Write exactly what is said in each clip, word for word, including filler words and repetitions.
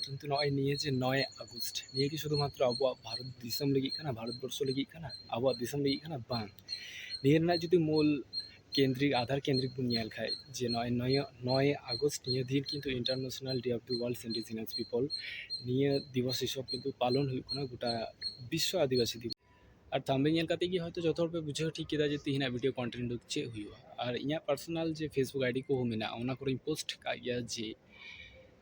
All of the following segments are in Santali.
ᱠᱤᱱᱛᱩ ᱱᱚᱜᱼᱚᱭ ᱱᱤᱭᱟᱹ ᱡᱮ ᱱᱚᱭ ᱟᱜᱚᱥᱴ, ᱱᱤᱭᱟᱹ ᱠᱤ ᱥᱩᱫᱷᱩᱢᱟᱛᱨᱚ ᱟᱵᱚᱣᱟᱜ ᱵᱷᱟᱨᱚᱛ ᱫᱤᱥᱚᱢ ᱞᱟᱹᱜᱤᱫ ᱠᱟᱱᱟ, ᱵᱷᱟᱨᱚᱛ ᱵᱚᱨᱥᱚ ᱞᱟᱹᱜᱤᱫ ᱠᱟᱱᱟ, ᱟᱵᱚᱣᱟᱜ ᱫᱤᱥᱚᱢ ᱞᱟᱹᱜᱤᱫ ᱠᱟᱱᱟ? ᱵᱟᱝ᱾ ᱱᱤᱭᱟᱹ ᱨᱮᱱᱟᱜ ᱡᱩᱫᱤ ᱢᱩᱞ ᱠᱮᱱᱫᱨᱤᱠ, ᱟᱫᱷᱟᱨ ᱠᱮᱱᱫᱨᱤᱠ ᱵᱚᱱ ᱧᱮᱞ ᱠᱷᱟᱡ, ᱡᱮ ᱱᱚᱜᱼᱚᱭ ᱱᱚᱭ, ᱱᱚᱭ ᱟᱜᱚᱥᱴ, ᱱᱤᱭᱟᱹ ᱫᱤᱱ ᱠᱤᱱᱛᱩ International Day of the World's Indigenous People, ᱱᱤᱭᱟᱹ ᱫᱤᱵᱚᱥ ᱦᱤᱥᱟᱹᱵ ᱠᱤᱱᱛᱩ ᱯᱟᱞᱚᱱ ᱦᱩᱭᱩᱜ ᱠᱟᱱᱟ ᱜᱚᱴᱟ ᱵᱤᱥᱥᱚ ᱟᱹᱫᱤᱵᱟᱹᱥᱤ ᱫᱤᱵᱚᱥ᱾ ᱟᱨ ᱛᱷᱟᱢᱵᱮᱞ ᱧᱮᱞ ᱠᱟᱛᱮ ᱜᱮ ᱦᱚᱭᱛᱳ ᱡᱚᱛᱚ ᱦᱚᱲ ᱯᱮ ᱵᱩᱡᱷᱟᱹᱣ ᱴᱷᱤᱠ ᱠᱮᱫᱟ ᱡᱮ ᱛᱤᱦᱤᱧᱟᱜ ᱵᱷᱤᱰᱤᱭᱳ ᱠᱚᱱᱴᱮᱱᱴ ᱫᱚ ᱪᱮᱫ ᱦᱩᱭᱩᱜᱼᱟ᱾ ᱟᱨ ᱤᱧᱟᱹᱜ ᱯᱟᱨᱥᱚᱱᱟᱞ ᱡᱮ Facebook ID ᱠᱚᱦᱚᱸ ᱢᱮᱱᱟᱜᱼᱟ, ᱚᱱᱟ ᱠᱚᱨᱮᱧ ᱯᱳᱥᱴ ᱠᱟᱜ ᱜᱮᱭᱟ ᱡᱮ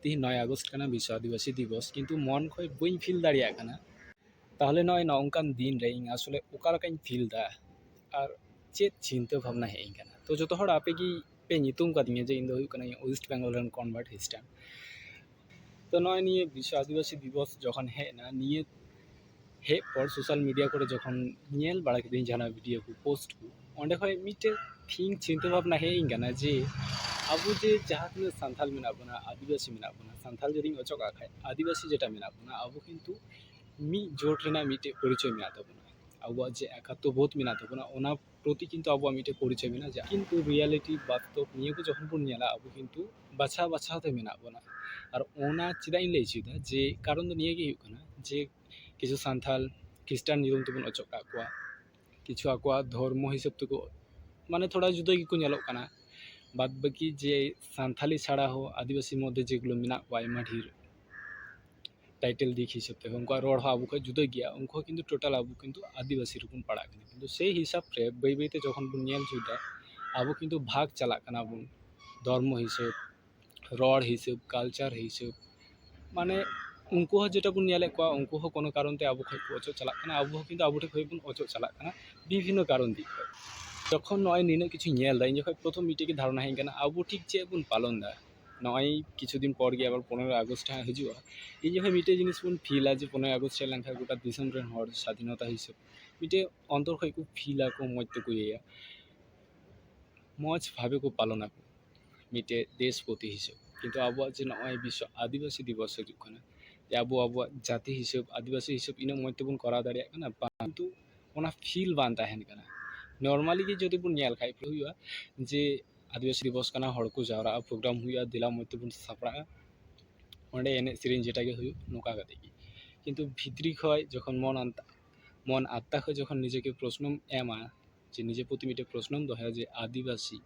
ᱛᱤᱦᱤᱧ ᱱᱚᱭ ᱟᱜᱚᱥᱴ ᱠᱟᱱᱟ, ᱵᱤᱥᱥᱚ ᱟᱹᱫᱤᱵᱟᱹᱥᱤ ᱫᱤᱵᱚᱥ, ᱠᱤᱱᱛᱩ ᱢᱚᱱ ᱠᱷᱚᱡ ᱵᱟᱹᱧ ᱯᱷᱤᱞ ᱫᱟᱲᱮᱭᱟᱜ ᱠᱟᱱᱟ᱾ ᱛᱟᱦᱚᱞᱮ ᱱᱚᱜᱼᱚᱭ ᱱᱚᱝᱠᱟᱱ ᱫᱤᱱ ᱨᱮ ᱤᱧ ᱟᱥᱚᱞᱮ ᱚᱠᱟ ᱞᱮᱠᱟᱧ ᱯᱷᱤᱞ ᱫᱟ ᱟᱨ ᱪᱮᱫ ᱪᱤᱱᱛᱟᱹ ᱵᱷᱟᱵᱽᱱᱟ ᱦᱮᱡ ᱟᱹᱧ ᱠᱟᱱᱟ? ᱛᱚ ᱡᱚᱛᱚ ᱦᱚᱲ ᱟᱯᱮ ᱜᱮ ᱯᱮ ᱧᱩᱛᱩᱢ ᱠᱟᱫᱤᱧᱟ ᱡᱮ ᱤᱧ ᱫᱚ ᱦᱩᱭᱩᱜ ᱠᱟᱹᱱᱟᱹᱧ ᱳᱭᱮᱥᱴ ᱵᱮᱝᱜᱚᱞ ᱨᱮᱱ ᱠᱚᱱᱵᱷᱟᱨᱴ ᱠᱷᱨᱤᱥᱴᱟᱱ᱾ ᱛᱚ ᱱᱚᱜᱼᱚᱭ ᱱᱤᱭᱟᱹ ᱵᱤᱥᱥᱚ ᱟᱹᱫᱤᱵᱟᱹᱥᱤ ᱫᱤᱵᱚᱥ ᱡᱚᱠᱷᱚᱱ ᱦᱮᱡ ᱮᱱᱟ, ᱱᱤᱭᱟᱹ ᱦᱮᱡ ᱯᱚᱨ ᱥᱳᱥᱟᱞ ᱢᱤᱰᱤᱭᱟ ᱠᱚᱨᱮ ᱡᱚᱠᱷᱚᱱ ᱧᱮᱞ ᱵᱟᱲᱟ ᱠᱤᱫᱟᱹᱧ ᱡᱟᱦᱟᱱᱟᱜ ᱵᱷᱤᱰᱤᱭᱳ ᱠᱚ, ᱯᱳᱥᱴ ᱠᱚ, ᱚᱸᱰᱮ ᱠᱷᱚᱡ ᱢᱤᱫᱴᱮᱡ ᱛᱷᱤᱝᱠ, ᱪᱤᱱᱛᱟᱹ ᱵᱷᱟᱵᱽᱱᱟ ᱦᱮᱡ ᱟᱹᱧ ᱠᱟᱱᱟ ᱡᱮ ᱟᱵᱚ ᱡᱮ ᱡᱟᱦᱟᱸ ᱛᱤᱱᱟᱹᱜ ᱥᱟᱱᱛᱟᱞ ᱢᱮᱱᱟᱜ ᱵᱚᱱᱟ, ᱟᱹᱫᱤᱵᱟᱹᱥᱤ ᱢᱮᱱᱟᱜ ᱵᱚᱱᱟ, ᱥᱟᱱᱛᱟᱞ ᱡᱩᱫᱤᱧ ᱚᱪᱚᱜ ᱠᱟᱜ ᱠᱷᱟᱡ, ᱟᱹᱫᱤᱵᱟᱹᱥᱤ ᱡᱮᱴᱟ ᱢᱮᱱᱟᱜ ᱵᱚᱱᱟ, ᱟᱵᱚ ᱠᱤᱱᱛᱩ ᱢᱤᱫ ᱡᱳᱴ ᱨᱮᱱᱟᱜ ᱢᱤᱫᱴᱮᱡ ᱯᱚᱨᱤᱪᱚᱭ ᱢᱮᱱᱟᱜ ᱛᱟᱵᱚᱱᱟ᱾ ᱟᱵᱚᱣᱟᱜ ᱡᱮ ᱮᱠᱟᱛᱢᱚ ᱵᱳᱫᱷ ᱢᱮᱱᱟᱜ ᱛᱟᱵᱚᱱᱟ, ᱚᱱᱟ ᱯᱨᱚᱛᱤ ᱠᱤᱱᱛᱩ ᱟᱵᱚᱣᱟᱜ ᱢᱤᱫᱴᱮᱡ ᱯᱚᱨᱤᱪᱚᱭ ᱢᱮᱱᱟᱜᱼᱟ᱾ ᱡᱮ ᱠᱤᱱᱛᱩ ᱨᱤᱭᱟᱞᱤᱴᱤ, ᱵᱟᱥᱛᱚᱵ, ᱱᱤᱭᱟᱹ ᱠᱚ ᱡᱚᱠᱷᱚᱱ ᱵᱚᱱ ᱧᱮᱞᱟ, ᱟᱵᱚ ᱠᱤᱱᱛᱩ ᱵᱟᱪᱷᱟᱣ ᱵᱟᱪᱷᱟᱣ ᱛᱮ ᱢᱮᱱᱟᱜ ᱵᱚᱱᱟ᱾ ᱟᱨ ᱚᱱᱟ ᱪᱮᱫᱟᱜ ᱤᱧ ᱞᱟᱹᱭ ᱦᱚᱪᱚᱭᱮᱫᱟ, ᱡᱮ ᱠᱟᱨᱚᱱ ᱫᱚ ᱱᱤᱭᱟᱹ ᱜᱮ ᱦᱩᱭᱩᱜ ᱠᱟᱱᱟ ᱡᱮ ᱠᱤᱪᱷᱩ ᱥᱟᱱᱛᱟᱞ ᱠᱷᱨᱤᱥᱴᱟᱱ ᱧᱩᱛᱩᱢ ᱛᱮᱵᱚᱱ ᱚᱪᱚᱜ ᱠᱟᱜ ᱠᱚᱣᱟ, ᱠᱤᱪᱷᱩ ᱟᱠᱚᱣᱟᱜ ᱫᱷᱚᱨᱢᱚ ᱦᱤᱥᱟᱹᱵ ᱛᱮᱠᱚ, ᱢᱟᱱᱮ, ᱛᱷᱚᱲᱟ ᱡᱩᱫᱟᱹ ᱜᱮᱠᱚ ᱧᱮᱞᱚᱜ ᱠᱟᱱᱟ᱾ ᱵᱟᱫ ᱵᱟᱹᱠᱤ ᱡᱮ ᱥᱟᱱᱛᱟᱞᱤ ᱪᱷᱟᱲᱟ ᱦᱚᱸ ᱟᱹᱫᱤᱵᱟᱹᱥᱤ ᱢᱚᱫᱽᱫᱷᱮ ᱡᱮᱜᱩᱞᱳ ᱢᱮᱱᱟᱜ ᱠᱚᱣᱟ, ᱟᱭᱢᱟ ᱰᱷᱮᱨ ᱴᱟᱭᱴᱮᱞ ᱫᱤᱠ ᱦᱤᱥᱟᱹᱵ ᱛᱮ, ᱩᱱᱠᱩᱣᱟᱜ ᱨᱚᱲ ᱦᱚᱸ ᱟᱵᱚ ᱠᱷᱚᱡ ᱡᱩᱫᱟᱹ ᱜᱮᱭᱟ᱾ ᱩᱱᱠᱩ ᱦᱚᱸ ᱠᱤᱱᱛᱩ ᱴᱳᱴᱟᱞ ᱟᱵᱚ ᱠᱤᱱᱛᱩ ᱟᱹᱫᱤᱵᱟᱹᱥᱤ ᱨᱮᱵᱚᱱ ᱯᱟᱲᱟᱜ ᱠᱟᱱᱟ᱾ ᱠᱤᱱᱛᱩ ᱥᱮᱭ ᱦᱤᱥᱟᱹᱵ ᱨᱮ ᱵᱟᱹᱭ ᱵᱟᱹᱭ ᱛᱮ ᱡᱚᱠᱷᱚᱱ ᱵᱚᱱ ᱧᱮᱞ ᱪᱮᱫᱟ, ᱟᱵᱚ ᱠᱤᱱᱛᱩ ᱵᱷᱟᱜᱽ ᱪᱟᱞᱟᱜ ᱠᱟᱱᱟ ᱵᱚᱱ, ᱫᱷᱚᱨᱢᱚ ᱦᱤᱥᱟᱹᱵ, ᱨᱚᱲ ᱦᱤᱥᱟᱹᱵ, ᱠᱟᱞᱪᱟᱨ ᱦᱤᱥᱟᱹᱵ᱾ ᱢᱟᱱᱮ, ᱩᱱᱠᱩ ᱦᱚᱸ ᱡᱮᱴᱟ ᱵᱚᱱ ᱧᱮᱞᱮᱫ ᱠᱚᱣᱟ, ᱩᱱᱠᱩ ᱦᱚᱸ ᱠᱳᱱᱳ ᱠᱟᱨᱚᱱ ᱛᱮ ᱟᱵᱚ ᱠᱷᱚᱡ ᱠᱚ ᱚᱪᱚᱜ ᱪᱟᱞᱟᱜ ᱠᱟᱱᱟ, ᱟᱵᱚ ᱦᱚᱸ ᱠᱤᱱᱛᱩ ᱟᱵᱚ ᱴᱷᱮᱱ ᱠᱷᱚᱡ ᱵᱚᱱ ᱚᱪᱚᱜ ᱪᱟᱞᱟᱜ ᱠᱟᱱᱟ ᱵᱤᱵᱷᱤᱱᱱᱚ ᱠᱟᱨᱚᱱ ᱫᱤᱠ ᱠᱷᱚᱡ᱾ ᱡᱚᱠᱷᱚᱱ ᱱᱚᱜᱼᱚᱭ ᱱᱤᱱᱟᱹᱜ ᱠᱤᱪᱷᱩ ᱧᱮᱞ ᱫᱟ, ᱤᱧ ᱡᱚᱠᱷᱚᱱ ᱯᱨᱚᱛᱷᱚᱢ ᱢᱤᱫᱴᱮᱡ ᱜᱮ ᱫᱷᱟᱨᱚᱱᱟ ᱦᱮᱡ ᱠᱟᱱᱟ, ᱟᱵᱚ ᱴᱷᱤᱠ ᱪᱮᱫ ᱵᱚᱱ ᱯᱟᱞᱚᱱ ᱫᱟ? ᱱᱚᱜᱼᱚᱭ ᱠᱤᱪᱷᱩ ᱫᱤᱱ ᱯᱚᱨ ᱜᱮ ᱟᱵᱟᱨ ᱯᱚᱱᱮᱨᱚ ᱟᱜᱚᱥᱴ ᱦᱟᱸᱜ ᱦᱤᱡᱩᱜᱼᱟ᱾ ᱤᱧ ᱡᱚᱠᱷᱚᱱ ᱢᱤᱫᱴᱮᱡ ᱡᱤᱱᱤᱥ ᱵᱚᱱ ᱯᱷᱤᱞᱟ ᱡᱮ ᱯᱚᱱᱮᱨᱚ ᱟᱜᱚᱥᱴ ᱦᱮᱡ ᱞᱮᱱᱠᱷᱟᱱ ᱜᱚᱴᱟ ᱫᱤᱥᱚᱢ ᱨᱮᱱ ᱦᱚᱲ ᱥᱟᱫᱷᱤᱱᱚᱛᱟ ᱦᱤᱥᱟᱹᱵ ᱢᱤᱫᱴᱮᱡ ᱚᱱᱛᱚᱨ ᱠᱷᱚᱡ ᱠᱚ ᱯᱷᱤᱞᱟ ᱠᱚ, ᱢᱚᱡᱽ ᱛᱮᱠᱚ ᱤᱭᱟᱹᱭᱟ, ᱢᱚᱡᱽ ᱵᱷᱟᱵᱮ ᱠᱚ ᱯᱟᱞᱚᱱᱟ ᱠᱚ ᱢᱤᱫᱴᱮᱡ ᱫᱮᱥ ᱯᱨᱚᱛᱤ ᱦᱤᱥᱟᱹᱵ᱾ ᱠᱤᱱᱛᱩ ᱟᱵᱚᱣᱟᱜ ᱡᱮ ᱱᱚᱜᱼᱚᱭ ᱵᱤᱥᱥᱚ ᱟᱹᱫᱤᱵᱟᱹᱥᱤ ᱫᱤᱵᱚᱥ ᱦᱤᱡᱩᱜ ᱠᱟᱱᱟ, ᱡᱮ ᱟᱵᱚ ᱟᱵᱚᱣᱟᱜ ᱡᱟᱹᱛᱤ ᱦᱤᱥᱟᱹᱵ, ᱟᱹᱫᱤᱵᱟᱹᱥᱤ ᱦᱤᱥᱟᱹᱵ ᱤᱱᱟᱹᱜ ᱢᱚᱡᱽ ᱛᱮᱵᱚᱱ ᱠᱚᱨᱟᱣ ᱫᱟᱲᱮᱭᱟᱜ ᱠᱟᱱᱟ, ᱵᱟᱝ, ᱠᱤᱱᱛᱩ ᱚᱱᱟ ᱯᱷᱤᱞ ᱵᱟᱝ ᱛᱟᱦᱮᱱ ᱠᱟᱱᱟ᱾ ᱱᱚᱨᱢᱟᱞᱤ ᱜᱮ ᱡᱩᱫᱤ ᱵᱚᱱ ᱧᱮᱞ ᱠᱷᱟᱡ, ᱦᱩᱭᱩᱜᱼᱟ ᱡᱮ ᱟᱹᱫᱤᱵᱟᱹᱥᱤ ᱫᱤᱵᱚᱥ ᱠᱟᱱᱟ, ᱦᱚᱲ ᱠᱚ ᱡᱟᱣᱨᱟᱜᱼᱟ, ᱯᱨᱳᱜᱨᱟᱢ ᱦᱩᱭᱩᱜᱼᱟ, ᱫᱮᱞᱟ ᱢᱚᱡᱽ ᱛᱮᱵᱚᱱ ᱥᱟᱯᱲᱟᱜᱼᱟ, ᱚᱸᱰᱮ ᱮᱱᱮᱡ ᱥᱮᱨᱮᱧ ᱡᱮᱴᱟ ᱜᱮ ᱦᱩᱭᱩᱜ, ᱱᱚᱝᱠᱟ ᱠᱟᱛᱮ ᱜᱮ᱾ ᱠᱤᱱᱛᱩ ᱵᱷᱤᱛᱨᱤ ᱠᱷᱚᱱ ᱡᱚᱠᱷᱚᱱ ᱢᱚᱱ ᱟᱱᱛᱟ-, ᱢᱚᱱ ᱟᱛᱛᱟ ᱠᱷᱚᱱ ᱡᱚᱠᱷᱚᱱ ᱱᱤᱡᱮ ᱜᱮ ᱯᱨᱚᱥᱱᱚᱢ ᱮᱢᱟ, ᱡᱮ ᱱᱤᱡᱮ ᱯᱨᱚᱛᱤ ᱢᱤᱫᱴᱮᱱ ᱯᱨᱚᱥᱱᱚᱢ ᱫᱚᱦᱚᱭᱟ ᱡᱮ ᱟᱹᱫᱤᱵᱟᱹᱥᱤ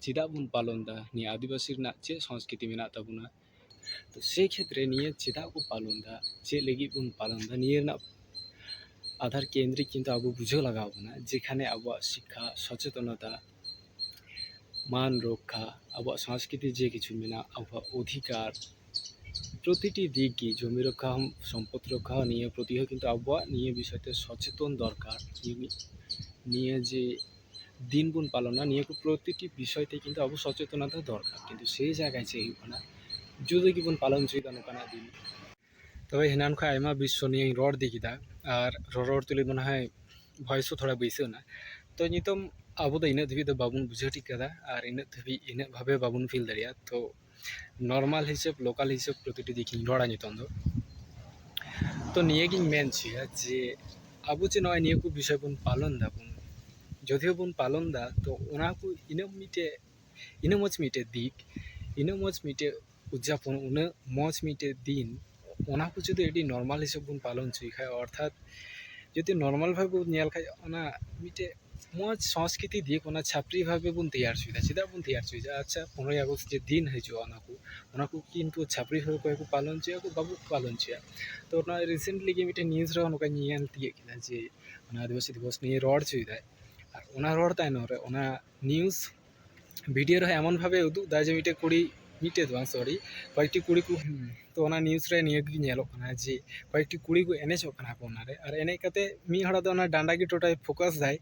ᱪᱮᱫᱟᱜ ᱵᱚᱱ ᱯᱟᱞᱚᱱ ᱮᱫᱟ, ᱱᱤᱭᱟᱹ ᱟᱹᱫᱤᱵᱟᱹᱥᱤ ᱨᱮᱱᱟᱜ ᱪᱮᱫ ᱥᱚᱝᱥᱠᱨᱤᱛᱤ ᱢᱮᱱᱟᱜ ᱛᱟᱵᱚᱱᱟ, ᱛᱚ ᱥᱮ ᱠᱷᱮᱛᱨᱮ ᱱᱤᱭᱟᱹ ᱪᱮᱫᱟᱜ ᱠᱚ ᱯᱟᱞᱚᱱ ᱮᱫᱟ, ᱪᱮᱫ ᱞᱟᱹᱜᱤᱫ ᱵᱚᱱ ᱯᱟᱞᱚᱱ ᱮᱫᱟ, ᱱᱤᱭᱟᱹ ᱨᱮᱱᱟᱜ ᱟᱫᱷᱟᱨ ᱠᱮᱱᱫᱨᱤᱠ ᱠᱤᱱᱛᱩ ᱟᱵᱚ ᱵᱩᱡᱷᱟᱹᱣ ᱞᱟᱜᱟᱣ ᱵᱚᱱᱟ, ᱡᱮᱠᱷᱟᱱᱮ ᱟᱵᱚᱣᱟᱜ ᱥᱤᱠᱠᱷᱟ, ᱥᱚᱪᱮᱛᱚᱱᱚᱛᱟ, ᱢᱟᱱ ᱨᱚᱠᱠᱷᱟ, ᱟᱵᱚᱣᱟᱜ ᱥᱚᱝᱥᱠᱨᱤᱛᱤ ᱡᱮ ᱠᱤᱪᱷᱩ ᱢᱮᱱᱟᱜ, ᱟᱵᱚᱣᱟᱜ ᱚᱫᱷᱤᱠᱟᱨ, ᱯᱨᱚᱛᱤᱴᱤ ᱫᱤᱠ ᱜᱮ, ᱡᱚᱢᱤ ᱨᱚᱠᱠᱷᱟ ᱦᱚᱸ, ᱥᱚᱢᱯᱚᱫ ᱨᱚᱠᱠᱷᱟ ᱦᱚᱸ, ᱱᱤᱭᱟᱹ ᱯᱨᱚᱛᱤ ᱦᱚᱸ ᱠᱤᱱᱛᱩ ᱟᱵᱚᱣᱟᱜ ᱱᱤᱭᱟᱹ ᱵᱤᱥᱚᱭ ᱛᱮ ᱥᱚᱪᱮᱛᱚᱱ ᱫᱚᱨᱠᱟᱨ᱾ ᱱᱤᱭᱟᱹ ᱢᱤᱫ, ᱱᱤᱭᱟᱹ ᱡᱮ ᱫᱤᱱ ᱵᱚᱱ ᱯᱟᱞᱚᱱᱟ, ᱱᱤᱭᱟᱹ ᱠᱚ ᱯᱨᱚᱛᱤᱴᱤ ᱵᱤᱥᱚᱭ ᱛᱮ ᱠᱤᱱᱛᱩ ᱟᱵᱚ ᱥᱚᱪᱮᱛᱚᱱᱚᱛᱟ ᱫᱚᱨᱠᱟᱨ᱾ ᱠᱤᱱᱛᱩ ᱥᱮᱭ ᱡᱟᱭᱜᱟᱭ ᱪᱮᱫ ᱦᱩᱭᱩᱜ ᱠᱟᱱᱟ, ᱡᱩᱫᱤ ᱜᱮᱵᱚᱱ ᱯᱟᱞᱚᱱ ᱦᱚᱪᱚᱭᱮᱫᱟ ᱱᱚᱝᱠᱟᱱᱟᱜ ᱫᱤᱱ᱾ ᱛᱚᱵᱮ ᱦᱮᱱᱟᱱ ᱠᱷᱚᱱ ᱟᱭᱢᱟ ᱵᱤᱥᱥᱚ ᱱᱤᱭᱟᱹᱧ ᱨᱚᱲ ᱤᱫᱤ ᱠᱮᱫᱟ, ᱟᱨ ᱨᱚᱲ ᱨᱚᱲ ᱛᱩᱞᱩᱡ ᱢᱚᱱᱮ ᱦᱚᱭ ᱵᱷᱚᱭᱮᱥ ᱦᱚᱸ ᱛᱷᱚᱲᱟ ᱵᱟᱹᱭᱥᱟᱹᱣ ᱮᱱᱟ᱾ ᱛᱚ ᱱᱤᱛᱚᱝ ᱟᱵᱚ ᱫᱚ ᱤᱱᱟᱹᱜ ᱫᱷᱟᱹᱵᱤᱡ ᱫᱚ ᱵᱟᱵᱚᱱ ᱵᱩᱡᱷᱟᱹᱣ ᱴᱷᱤᱠ ᱠᱟᱫᱟ, ᱟᱨ ᱤᱱᱟᱹᱜ ᱫᱷᱟᱹᱵᱤᱡ ᱤᱱᱟᱹᱜ ᱵᱷᱟᱵᱮ ᱵᱟᱵᱚᱱ ᱯᱷᱤᱞ ᱫᱟᱲᱮᱭᱟᱜᱼᱟ᱾ ᱛᱚ ᱱᱚᱨᱢᱟᱞ ᱦᱤᱥᱟᱹᱵ, ᱞᱳᱠᱟᱞ ᱦᱤᱥᱟᱹᱵ ᱯᱨᱚᱛᱤᱴᱤ ᱫᱤᱠᱤᱧ ᱨᱚᱲᱟ ᱱᱤᱛᱚᱝ ᱫᱚ᱾ ᱛᱚ ᱱᱤᱭᱟᱹᱜᱤᱧ ᱢᱮᱱ ᱦᱚᱪᱚᱭᱟ ᱡᱮ ᱟᱵᱚ ᱡᱮ ᱱᱚᱜᱼᱚᱭ ᱱᱤᱭᱟᱹ ᱠᱚ ᱵᱤᱥᱚᱭ ᱵᱚᱱ ᱯᱟᱞᱚᱱ ᱫᱟᱵᱚᱱ, ᱡᱚᱫᱤᱭᱳ ᱵᱚᱱ ᱯᱟᱞᱚᱱ ᱫᱟ, ᱛᱚ ᱚᱱᱟ ᱠᱚ ᱤᱱᱟᱹᱜ ᱢᱤᱫᱴᱮᱡ, ᱤᱱᱟᱹᱜ ᱢᱚᱡᱽ ᱢᱤᱫᱴᱮᱡ ᱫᱤᱠ, ᱤᱱᱟᱹᱜ ᱢᱚᱡᱽ ᱢᱤᱫᱴᱮᱡ ᱩᱫᱽᱡᱟᱯᱚᱱ, ᱩᱱᱟᱹᱜ ᱢᱚᱡᱽ ᱢᱤᱫᱴᱮᱡ ᱫᱤᱱ, ᱚᱱᱟ ᱠᱚ ᱡᱩᱫᱤ ᱟᱹᱰᱤ ᱱᱚᱨᱢᱟᱞ ᱦᱤᱥᱟᱹᱵ ᱵᱚᱱ ᱯᱟᱞᱚᱱ ᱦᱚᱪᱚᱭ ᱠᱷᱟᱡ, ᱚᱨᱛᱷᱟᱛ ᱡᱩᱫᱤ ᱱᱚᱨᱢᱟᱞ ᱵᱷᱟᱵᱮ ᱵᱚᱱ ᱧᱮᱞ ᱠᱷᱟᱡ, ᱚᱱᱟ ᱢᱤᱫᱴᱮᱡ ᱢᱚᱡᱽ ᱥᱚᱝᱥᱠᱨᱤᱛᱤ ᱫᱤᱠ, ᱚᱱᱟ ᱪᱷᱟᱯᱨᱤ ᱵᱷᱟᱵᱮ ᱵᱚᱱ ᱛᱮᱭᱟᱨ ᱦᱚᱪᱚᱭᱮᱫᱟ᱾ ᱪᱮᱫᱟᱜ ᱵᱚᱱ ᱛᱮᱭᱟᱨ ᱦᱚᱪᱚᱭᱮᱫᱟ? ᱟᱪᱪᱷᱟ, ᱯᱚᱱᱨᱚᱭ ᱟᱜᱚᱥᱴ ᱡᱮ ᱫᱤᱱ ᱦᱤᱡᱩᱜᱼᱟ, ᱚᱱᱟ ᱠᱚ, ᱚᱱᱟ ᱠᱚ ᱠᱤᱱᱛᱩ ᱪᱷᱟᱯᱨᱤ ᱵᱷᱟᱵᱮ ᱚᱠᱚᱭ ᱠᱚ ᱯᱟᱞᱚᱱ ᱦᱚᱪᱚᱭᱟ, ᱚᱠᱚᱭ ᱵᱟᱵᱚ ᱯᱟᱞᱚᱱ ᱦᱚᱪᱚᱭᱟ᱾ ᱛᱚ ᱚᱱᱟ ᱨᱤᱥᱮᱱᱴᱞᱤ ᱜᱮ ᱢᱤᱫᱴᱮᱱ ᱱᱤᱭᱩᱡᱽ ᱨᱮᱦᱚᱸ ᱱᱚᱝᱠᱟ ᱧᱮᱞ ᱛᱤᱭᱳᱜ ᱠᱮᱫᱟ ᱡᱮ ᱚᱱᱟ ᱟᱹᱫᱤᱵᱟᱹᱥᱤ ᱫᱤᱵᱚᱥ ᱱᱤᱭᱮ ᱨᱚᱲ ᱦᱚᱪᱚᱭᱮᱫᱟᱭ, ᱟᱨ ᱚᱱᱟ ᱨᱚᱲ ᱛᱟᱭᱱᱚᱢ ᱨᱮ ᱚᱱᱟ ᱱᱤᱭᱩᱡᱽ ᱵᱷᱤᱰᱤᱭᱳ ᱨᱮᱦᱚᱸ ᱮᱢᱚᱱ ᱵᱷᱟᱵᱮ ᱩᱫᱩᱜ ᱫᱟ ᱡᱮ ᱢᱤᱫᱴᱮᱡ ᱠᱩᱲᱤ, ᱢᱤᱫᱴᱮᱡ ᱫᱚ ᱵᱟᱝ, ᱥᱚᱨᱤ, ᱠᱚᱭᱮᱠᱴᱤ ᱠᱩᱲᱤ ᱠᱚ, ᱦᱩᱸ, ᱛᱚ ᱚᱱᱟ ᱱᱤᱭᱩᱡᱽ ᱨᱮ ᱱᱤᱭᱟᱹ ᱜᱮ ᱧᱮᱞᱚᱜ ᱠᱟᱱᱟ ᱡᱮ ᱠᱚᱭᱮᱠᱴᱤ ᱠᱩᱲᱤ ᱠᱚ ᱮᱱᱮᱡᱚᱜ ᱠᱟᱱᱟ ᱠᱚ ᱚᱱᱟᱨᱮ, ᱟᱨ ᱮᱱᱮᱡ ᱠᱟᱛᱮ ᱢᱤᱫ ᱦᱚᱲᱟᱜ ᱫᱚ ᱚᱱᱟ ᱰᱟᱸᱰᱟ ᱜᱮ ᱴᱳᱴᱟᱞ ᱯᱷᱳᱠᱟᱥ ᱫᱟᱭ,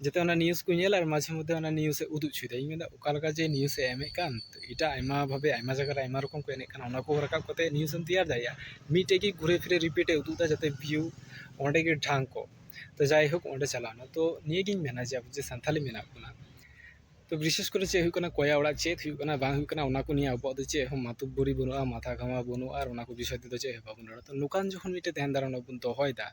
ᱡᱟᱛᱮ ᱚᱱᱟ ᱱᱤᱭᱩᱡᱽ ᱠᱚ ᱧᱮᱞᱟ ᱟᱨ ᱢᱟᱡᱷᱮ ᱢᱚᱫᱽᱫᱷᱮ ᱚᱱᱟ ᱱᱤᱭᱩᱡᱽ ᱮ ᱩᱫᱩᱜ ᱦᱚᱪᱚᱭᱮᱫᱟ᱾ ᱤᱧ ᱢᱮᱱᱫᱟ, ᱚᱠᱟ ᱞᱮᱠᱟ ᱡᱮ ᱱᱤᱭᱩᱡᱽ ᱮ ᱮᱢᱮᱫ ᱠᱟᱱ, ᱮᱴᱟᱜ ᱟᱭᱢᱟ ᱵᱷᱟᱵᱮ ᱟᱭᱢᱟ ᱡᱟᱭᱜᱟ ᱨᱮ ᱟᱭᱢᱟ ᱨᱚᱠᱚᱢ ᱠᱚ ᱮᱱᱮᱡ ᱠᱟᱱᱟ, ᱚᱱᱟ ᱠᱚ ᱨᱟᱠᱟᱵ ᱠᱟᱛᱮ ᱱᱤᱭᱩᱡᱽ ᱮᱢ ᱛᱮᱭᱟᱨ ᱫᱟᱲᱮᱭᱟᱜᱼᱟ᱾ ᱢᱤᱫᱴᱮᱡ ᱜᱮ ᱜᱷᱩᱨᱮ ᱯᱷᱤᱨᱮ ᱨᱤᱯᱤᱴ ᱮ ᱩᱫᱩᱜ ᱮᱫᱟ, ᱡᱟᱛᱮ ᱵᱷᱤᱭᱩ ᱚᱸᱰᱮ ᱜᱮ ᱰᱷᱟᱝ ᱠᱚᱜ᱾ ᱛᱚ ᱡᱟᱭᱦᱳᱠ, ᱚᱸᱰᱮ ᱪᱟᱞᱟᱣᱱᱟ᱾ ᱛᱚ ᱱᱤᱭᱟᱹᱜᱤᱧ ᱢᱮᱱᱟ ᱡᱮ ᱟᱵᱚ ᱡᱮ ᱥᱟᱱᱛᱷᱟᱞᱤ ᱢᱮᱱᱟᱜ ᱵᱚᱱᱟ, ᱛᱚ ᱵᱤᱥᱮᱥ ᱠᱚᱨᱮ ᱪᱮᱫ ᱦᱩᱭᱩᱜ ᱠᱟᱱᱟ, ᱠᱚᱭᱟ ᱚᱲᱟᱜ ᱪᱮᱫ ᱦᱩᱭᱩᱜ ᱠᱟᱱᱟ, ᱵᱟᱝ ᱦᱩᱭᱩᱜ ᱠᱟᱱᱟ, ᱚᱱᱟ ᱠᱚ ᱱᱤᱭᱮ ᱟᱵᱚᱣᱟᱜ ᱫᱚ ᱪᱮᱫ ᱦᱚᱸ ᱢᱟᱛᱩᱵᱵᱩᱨᱤ ᱵᱟᱹᱱᱩᱜᱼᱟ, ᱢᱟᱛᱷᱟ ᱜᱷᱟᱢᱟ ᱵᱟᱹᱱᱩᱜᱼᱟ, ᱟᱨ ᱚᱱᱟ ᱠᱚ ᱵᱤᱥᱚᱭ ᱛᱮᱫᱚ ᱪᱮᱫ ᱦᱚᱸ ᱵᱟᱵᱚᱱ ᱨᱚᱲᱟ᱾ ᱛᱚ ᱱᱚᱝᱠᱟᱱ ᱡᱚᱠᱷᱚᱱ ᱢᱤᱫᱴᱮᱡ ᱫᱷᱮᱭᱟᱱ ᱫᱷᱟᱨᱚᱱᱟ ᱵᱚᱱ ᱫᱚᱦᱚᱭᱮᱫᱟ,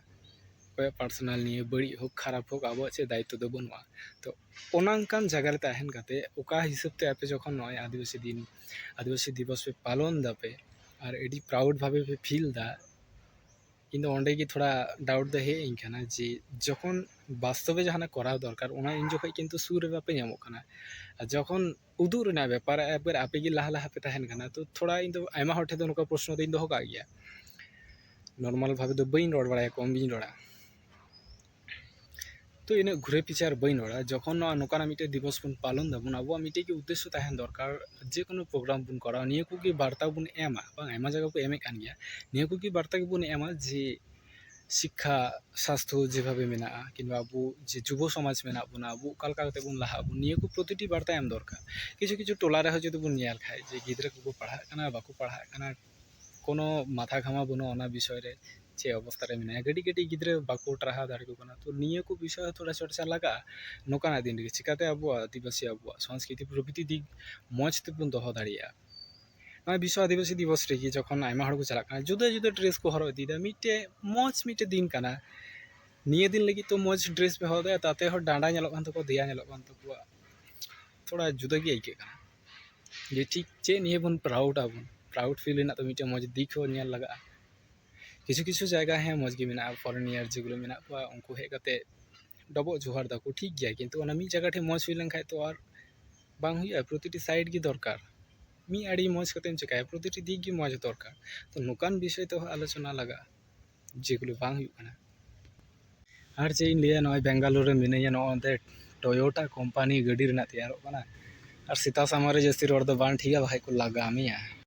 ᱚᱠᱚᱭᱟᱜ ᱯᱟᱨᱥᱚᱱᱟᱞ ᱱᱤᱭᱮ ᱵᱟᱹᱲᱤᱡ ᱦᱳᱠ ᱠᱷᱟᱨᱟᱯ ᱦᱳᱠ, ᱟᱵᱚᱣᱟᱜ ᱪᱮᱫ ᱫᱟᱭᱤᱛᱛᱚ ᱫᱚ ᱵᱟᱹᱱᱩᱜᱼᱟ᱾ ᱛᱚ ᱚᱱᱟ ᱚᱱᱠᱟᱱ ᱡᱟᱭᱜᱟ ᱨᱮ ᱛᱟᱦᱮᱱ ᱠᱟᱛᱮ ᱚᱠᱟ ᱦᱤᱥᱟᱹᱵ ᱛᱮ ᱟᱯᱮ ᱡᱚᱠᱷᱚᱱ ᱱᱚᱜᱼᱚᱭ ᱟᱹᱫᱤᱵᱟᱹᱥᱤ ᱫᱤᱱ, ᱟᱹᱫᱤᱵᱟᱹᱥᱤ ᱫᱤᱵᱚᱥ ᱯᱮ ᱯᱟᱞᱚᱱ ᱫᱟᱯᱮ, ᱟᱨ ᱟᱹᱰᱤ ᱯᱨᱟᱣᱩᱰ ᱵᱷᱟᱵᱮ ᱯᱮ ᱯᱷᱤᱞ ᱮᱫᱟ᱾ ᱤᱧ ᱫᱚ ᱚᱸᱰᱮ ᱜᱮ ᱛᱷᱚᱲᱟ ᱰᱟᱣᱩᱴ ᱫᱚ ᱦᱮᱡ ᱟᱹᱧ ᱠᱟᱱᱟ ᱡᱮ ᱡᱚᱠᱷᱚᱱ ᱵᱟᱥᱛᱚᱵᱮ ᱡᱟᱦᱟᱱᱟᱜ ᱠᱚᱨᱟᱣ ᱫᱚᱨᱠᱟᱨ, ᱚᱱᱟ ᱩᱱ ᱡᱚᱠᱷᱚᱱ ᱠᱤᱱᱛᱩ ᱥᱩᱨ ᱨᱮ ᱵᱟᱯᱮ ᱧᱟᱢᱚᱜ ᱠᱟᱱᱟ᱾ ᱟᱨ ᱡᱚᱠᱷᱚᱱ ᱩᱫᱩᱜ ᱨᱮᱱᱟᱜ ᱵᱮᱯᱟᱨ, ᱮᱠᱵᱟᱨ ᱟᱯᱮ ᱜᱮ ᱞᱟᱦᱟ ᱞᱟᱦᱟ ᱯᱮ ᱛᱟᱦᱮᱱ ᱠᱟᱱᱟ᱾ ᱛᱚ ᱛᱷᱚᱲᱟ ᱤᱧ ᱫᱚ ᱟᱭᱢᱟ ᱦᱚᱲ ᱴᱷᱮᱱ ᱫᱚ ᱱᱚᱝᱠᱟ ᱯᱨᱚᱥᱱᱚ ᱫᱚᱧ ᱫᱚᱦᱚ ᱠᱟᱜ ᱜᱮᱭᱟ᱾ ᱱᱚᱨᱢᱟᱞ ᱵᱷᱟᱵᱮ ᱫᱚ ᱵᱟᱹᱧ ᱨᱚᱲ ᱵᱟᱲᱟᱭᱟ, ᱠᱚᱢ ᱜᱤᱧ ᱨᱚᱲᱟ᱾ ᱛᱚ ᱤᱱᱟᱹᱜ ᱜᱷᱩᱨᱮ ᱯᱤᱪᱷᱟᱨ ᱵᱟᱹᱧ ᱨᱚᱲᱟ᱾ ᱡᱚᱠᱷᱚᱱ ᱱᱚᱣᱟ ᱱᱚᱝᱠᱟᱱᱟᱜ ᱢᱤᱫᱴᱮᱡ ᱫᱤᱵᱚᱥ ᱵᱚᱱ ᱯᱟᱞᱚᱱ ᱫᱟᱵᱚᱱ, ᱟᱵᱚᱣᱟᱜ ᱢᱤᱫᱴᱮᱡ ᱜᱮ ᱩᱫᱽᱫᱮᱥᱥᱚ ᱛᱟᱦᱮᱱ ᱫᱚᱨᱠᱟᱨ, ᱡᱮ ᱠᱳᱱᱳ ᱯᱨᱳᱜᱨᱟᱢ ᱵᱚᱱ ᱠᱚᱨᱟᱣᱟ, ᱱᱤᱭᱟᱹ ᱠᱚᱜᱮ ᱵᱟᱨᱛᱟ ᱵᱚᱱ ᱮᱢᱟ, ᱵᱟᱝ, ᱟᱭᱢᱟ ᱡᱟᱭᱜᱟ ᱠᱚ ᱮᱢᱮᱫ ᱠᱟᱱ ᱜᱮᱭᱟ᱾ ᱱᱤᱭᱟᱹ ᱠᱚᱜᱮ ᱵᱟᱨᱛᱟ ᱜᱮᱵᱚᱱ ᱮᱢᱟ ᱡᱮ ᱥᱤᱠᱠᱷᱟ, ᱥᱟᱥᱛᱷᱚ ᱡᱮᱵᱷᱟᱵᱮ ᱢᱮᱱᱟᱜᱼᱟ, ᱠᱤᱝᱵᱟ ᱟᱵᱚ ᱡᱮ ᱡᱩᱵᱚ ᱥᱚᱢᱟᱡᱽ ᱢᱮᱱᱟᱜ ᱵᱚᱱᱟ, ᱟᱵᱚ ᱚᱠᱟ ᱞᱮᱠᱟ ᱠᱟᱛᱮ ᱵᱚᱱ ᱞᱟᱦᱟᱜ ᱟᱵᱚᱱ, ᱱᱤᱭᱟᱹ ᱠᱚ ᱯᱨᱚᱛᱤᱴᱤ ᱵᱟᱨᱛᱟ ᱮᱢ ᱫᱚᱨᱠᱟᱨ᱾ ᱠᱤᱪᱷᱩ ᱠᱤᱪᱷᱩ ᱴᱚᱞᱟ ᱨᱮᱦᱚᱸ ᱡᱩᱫᱤ ᱵᱚᱱ ᱧᱮᱞ ᱠᱷᱟᱡ ᱡᱮ ᱜᱤᱫᱽᱨᱟᱹ ᱠᱚᱠᱚ ᱯᱟᱲᱦᱟᱜ ᱠᱟᱱᱟ, ᱵᱟᱠᱚ ᱯᱟᱲᱦᱟᱜ ᱠᱟᱱᱟ, ᱠᱳᱱᱳ ᱢᱟᱛᱷᱟ ᱜᱷᱟᱢᱟ ᱵᱟᱹᱱᱩᱜᱼᱟ ᱚᱱᱟ ᱵᱤᱥᱚᱭ ᱨᱮ, ᱪᱮᱫ ᱚᱵᱚᱥᱛᱟ ᱨᱮ ᱢᱮᱱᱟᱭᱟ᱾ ᱠᱟᱹᱴᱤᱡ ᱠᱟᱹᱴᱤᱡ ᱜᱤᱫᱽᱨᱟᱹ ᱵᱟᱠᱚ ᱴᱟᱨᱦᱟᱣ ᱫᱟᱲᱮᱭᱟᱠᱚ ᱠᱟᱱᱟ᱾ ᱛᱚ ᱱᱤᱭᱟᱹ ᱠᱚ ᱵᱤᱥᱚᱭ ᱦᱚᱸ ᱛᱷᱚᱲᱟ ᱪᱚᱨᱪᱟ ᱞᱟᱜᱟᱜᱼᱟ ᱱᱚᱝᱠᱟᱱᱟᱜ ᱫᱤᱱ ᱨᱮᱜᱮ, ᱪᱤᱠᱟᱛᱮ ᱟᱵᱚᱣᱟᱜ ᱟᱹᱫᱤᱵᱟᱹᱥᱤ, ᱟᱵᱚᱣᱟᱜ ᱥᱚᱝᱥᱠᱨᱤᱛᱤ ᱯᱨᱚᱵᱷᱨᱤᱛᱤ ᱫᱤᱠ ᱢᱚᱡᱽ ᱛᱮᱵᱚᱱ ᱫᱚᱦᱚ ᱫᱟᱲᱮᱭᱟᱜᱼᱟ᱾ ᱱᱚᱣᱟ ᱵᱤᱥᱥᱚ ᱟᱹᱫᱤᱵᱟᱹᱥᱤ ᱫᱤᱵᱚᱥ ᱨᱮᱜᱮ ᱡᱚᱠᱷᱚᱱ ᱟᱭᱢᱟ ᱦᱚᱲ ᱠᱚ ᱪᱟᱞᱟᱜ ᱠᱟᱱᱟ, ᱡᱩᱫᱟᱹ ᱡᱩᱫᱟᱹ ᱰᱨᱮᱥ ᱠᱚ ᱦᱚᱨᱚᱜ ᱤᱫᱤᱭᱮᱫᱟ, ᱢᱤᱫᱴᱮᱡ ᱢᱚᱡᱽ ᱢᱤᱫᱴᱮᱡ ᱫᱤᱱ ᱠᱟᱱᱟ᱾ ᱱᱤᱭᱟᱹ ᱫᱤᱱ ᱞᱟᱹᱜᱤᱫ ᱛᱚ ᱢᱚᱡᱽ ᱰᱨᱮᱥ ᱯᱮ ᱦᱚᱨᱚᱜ ᱮᱫᱟ, ᱛᱟᱛᱮ ᱦᱚᱸ ᱰᱟᱸᱰᱟ ᱧᱮᱞᱚᱜ ᱠᱟᱱ ᱛᱟᱠᱚᱣᱟ, ᱫᱮᱭᱟ ᱧᱮᱞᱚᱜ ᱠᱟᱱ ᱛᱟᱠᱚᱣᱟ᱾ ᱛᱷᱚᱲᱟ ᱡᱩᱫᱟᱹ ᱜᱮ ᱟᱹᱭᱠᱟᱹᱜ ᱠᱟᱱᱟ ᱡᱮ ᱴᱷᱤᱠ ᱪᱮᱫ ᱱᱤᱭᱟᱹ ᱵᱚᱱ ᱯᱨᱟᱣᱩᱰ ᱟᱵᱚᱱ᱾ ᱯᱨᱟᱣᱩᱰ ᱯᱷᱤᱞ ᱨᱮᱱᱟᱜ ᱫᱚ ᱢᱤᱫᱴᱮᱡ ᱢᱚᱡᱽ ᱫᱤᱠ ᱦᱚᱸ ᱧᱮᱞ ᱞᱟᱜᱟᱜᱼᱟ᱾ ᱠᱤᱪᱷᱩ ᱠᱤᱪᱷᱩ ᱡᱟᱭᱜᱟ ᱦᱮᱸ ᱢᱚᱡᱽ ᱜᱮ ᱢᱮᱱᱟᱜᱼᱟ, ᱯᱷᱚᱨᱮᱱᱤᱭᱟᱨ ᱡᱮᱜᱩᱞᱳ ᱢᱮᱱᱟᱜ ᱠᱚᱣᱟ, ᱩᱱᱠᱩ ᱦᱮᱡ ᱠᱟᱛᱮ ᱰᱚᱵᱚᱜ ᱡᱚᱦᱟᱨ ᱫᱟᱠᱚ, ᱴᱷᱤᱠ ᱜᱮᱭᱟ, ᱠᱤᱱᱛᱩ ᱚᱱᱟ ᱢᱤᱫ ᱡᱟᱭᱜᱟ ᱴᱷᱮᱡ ᱢᱚᱡᱽ ᱦᱩᱭ ᱞᱮᱱᱠᱷᱟᱡ ᱛᱚ ᱟᱨ ᱵᱟᱝ ᱦᱩᱭᱩᱜᱼᱟ᱾ ᱯᱨᱚᱛᱤᱴᱤ ᱥᱟᱭᱤᱰ ᱜᱮ ᱫᱚᱨᱠᱟᱨ᱾ ᱢᱤᱫ ᱟᱹᱰᱤ ᱢᱚᱡᱽ ᱠᱟᱛᱮᱢ ᱪᱮᱠᱟᱭᱟ, ᱯᱨᱚᱛᱤᱴᱤ ᱫᱤᱠ ᱜᱮ ᱢᱚᱡᱽ ᱫᱚᱨᱠᱟᱨ᱾ ᱛᱚ ᱱᱚᱝᱠᱟᱱ ᱵᱤᱥᱚᱭ ᱛᱮᱦᱚᱸ ᱟᱞᱳᱪᱚᱱᱟ ᱞᱟᱜᱟᱜᱼᱟ, ᱡᱮᱜᱩᱞᱳ ᱵᱟᱝ ᱦᱩᱭᱩᱜ ᱠᱟᱱᱟ᱾ ᱟᱨ ᱪᱮᱫ ᱤᱧ ᱞᱟᱹᱭᱟ, ᱱᱚᱜᱼᱚᱭ ᱵᱮᱝᱜᱟᱞᱩᱨᱩ ᱨᱮ ᱢᱤᱱᱟᱹᱧᱟ, ᱱᱚᱜᱼᱚ ᱱᱚᱛᱮ ᱴᱚᱭᱳᱴᱟ ᱠᱳᱢᱯᱟᱱᱤ ᱜᱟᱹᱰᱤ ᱨᱮᱱᱟᱜ ᱛᱮᱭᱟᱨᱚᱜ ᱠᱟᱱᱟ᱾ ᱟᱨ ᱥᱮᱛᱟ ᱥᱟᱢᱟᱝ ᱨᱮ ᱡᱟᱹᱥᱛᱤ ᱨᱚᱲ ᱫᱚ ᱵᱟᱝ ᱴᱷᱤᱠᱟ, ᱵᱟᱠᱷᱟᱡ ᱠᱚ ᱞᱟᱜᱟ ᱢᱮᱭᱟ᱾